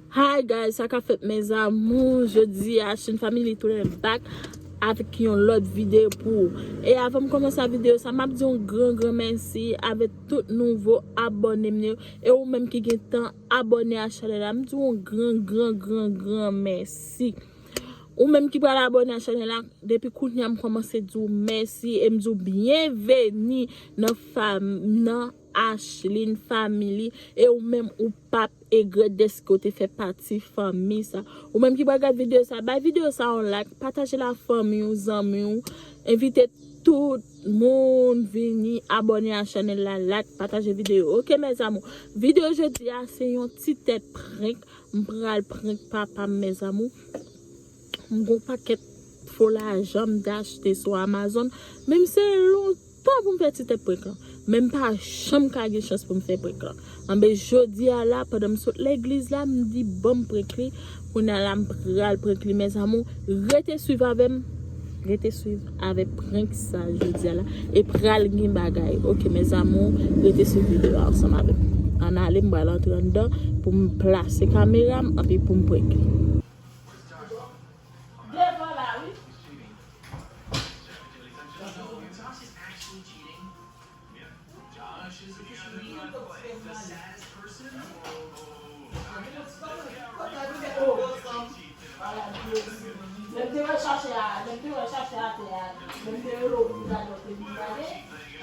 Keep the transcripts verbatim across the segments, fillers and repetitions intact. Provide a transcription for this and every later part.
Hi guys, sa k ap fèt mes amours? Jodi a Chin Family tounen back avèk yon lòt videyo pou ou. E avan m kòmanse videyo sa, m ap di yon gran gran mèsi avèk tout nouvo abòne m yo. E ou menm ki gen tan abòne a chanèl la, m di yon gran gran gran gran mèsi. Ou menm ki pral abòne a chanèl la, depi kounye a m kòmanse di w mèsi e m di w byenveni nan fam nan Ashlyn Family. E ou menm ou p ap egrèt dèske w te fè pati fanmi sa. Ou menm ki pral gad videyo sa, bay videyo sa yon like, pataje l a fanmi w, zanmi w, envite tout moun vini abòne a chanèl la, like, pataje videyo. Oke mes amours, videyo jodi a se yon ti tèt prank. M pral prank papa m mes amours. M gon pakèt fo lajan m te achte sou Amazon. Men m se lontan pou m fè ti tèt prank lan. Men m pa janm ka gen chans pou m fè prank lan. Anben jodi a la, pandan m sot legliz la, m di ban m prank li. Kounye a la, m pral prank li mes amours. Rete swiv avè m. Rete swiv avè prank sa jodi a la. E pral gen bagay. Oke mes amours, rete swiv videyo a ansanm avè m. Ann ale, m pral antre anndan pou m plase kamera m, anpi pou m prank li. Devan la, wi. Lè m te wè chache a, lè m te wè chache atè a, lè m te rele w pou gade w te vin gade,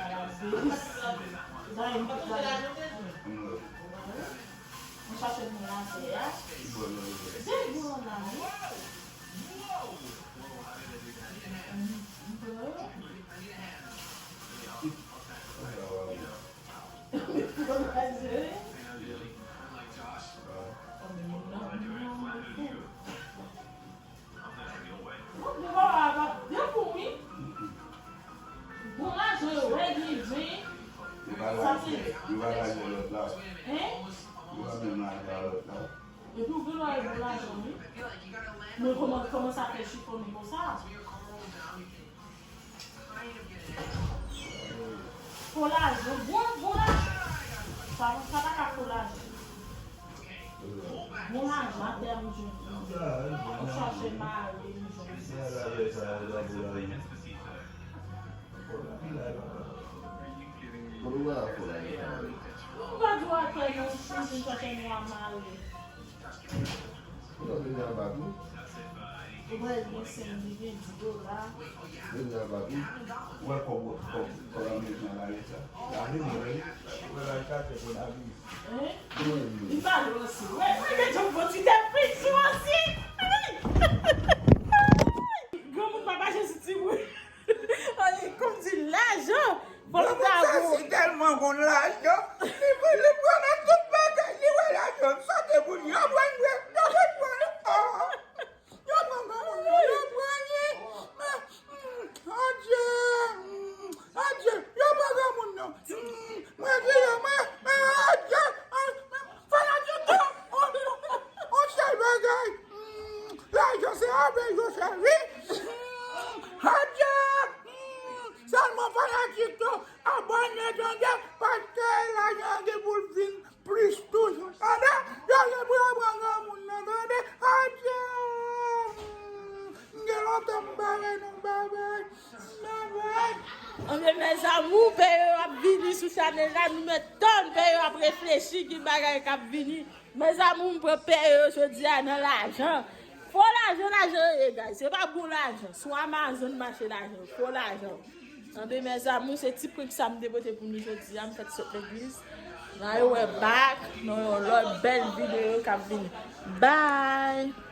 ala bèz. Sa yon ti gade. Mwen chache moun atè a. De gwo la, wi. Bon lajan yo wè gen zen. Yo pa lage, yo pa lage lòt la. Hein? Yo pa menm lage a lòt la. Epi w gen dwa bon lajan wi. Men kòman, kòman sa fè chifonnen konsa? Fo lajan, bon, bon lajan. Sa, sa pa ka fo lajan. Bon lajan, atè a m jwenn. Ou chache mare m jwenn. Ou pa di w atè nan chans m chache nou a mare. Ou wè l gen senk, li gen dis dola. Ou wè kòb, kòb, kòb ameriken an la, sa. Lavi mwen, wi. Ou wè la, li ka fè kòb lavi. Hein? Li pa lòs. Wè, wè, gen yon bon ti tèt plis sou osi. Granmoun pa mache sou timoun. Ay, kòmsi lajan. Bon, granmoun sa, se tèlman gon lajan. Li, li pran nan tout bagay. Li wè lajan sote pou li. Yo pran, yo pran, yo pran. Yo pran granmoun nan, yo pran li. Adye, adye, yo pran granmoun nan. Mwen di yo, mwen, mwen, adye, fanatik yo. On sèl bagay. Lajan se avè yo fè wi. Adye. Sèlman fanatik yo abòne tande, paske lajan gen pou l vin plis toujou. Tande, yo gen pou yo pran granmoun nan, tande. Adye. M gen lontan m pa wè nou, babay. Babay. Anben mes amours, pè yo ap vini sou chanèl la, nou mèt tann pè yo ap reflechi ki bagay k ap vini. Mes amours, m pran pè yo jodi a nan lajan. Fo lajan, lajan yo ye, guys. Se pa bon lajan. Sou Amazon mache lajan. Fo lajan. Anben mes amours, se ti prank sa m te pote pou nou jodi a. M fèk sot legliz. N a yo wè back nan yon lòt bèl videyo k ap vini. Bye!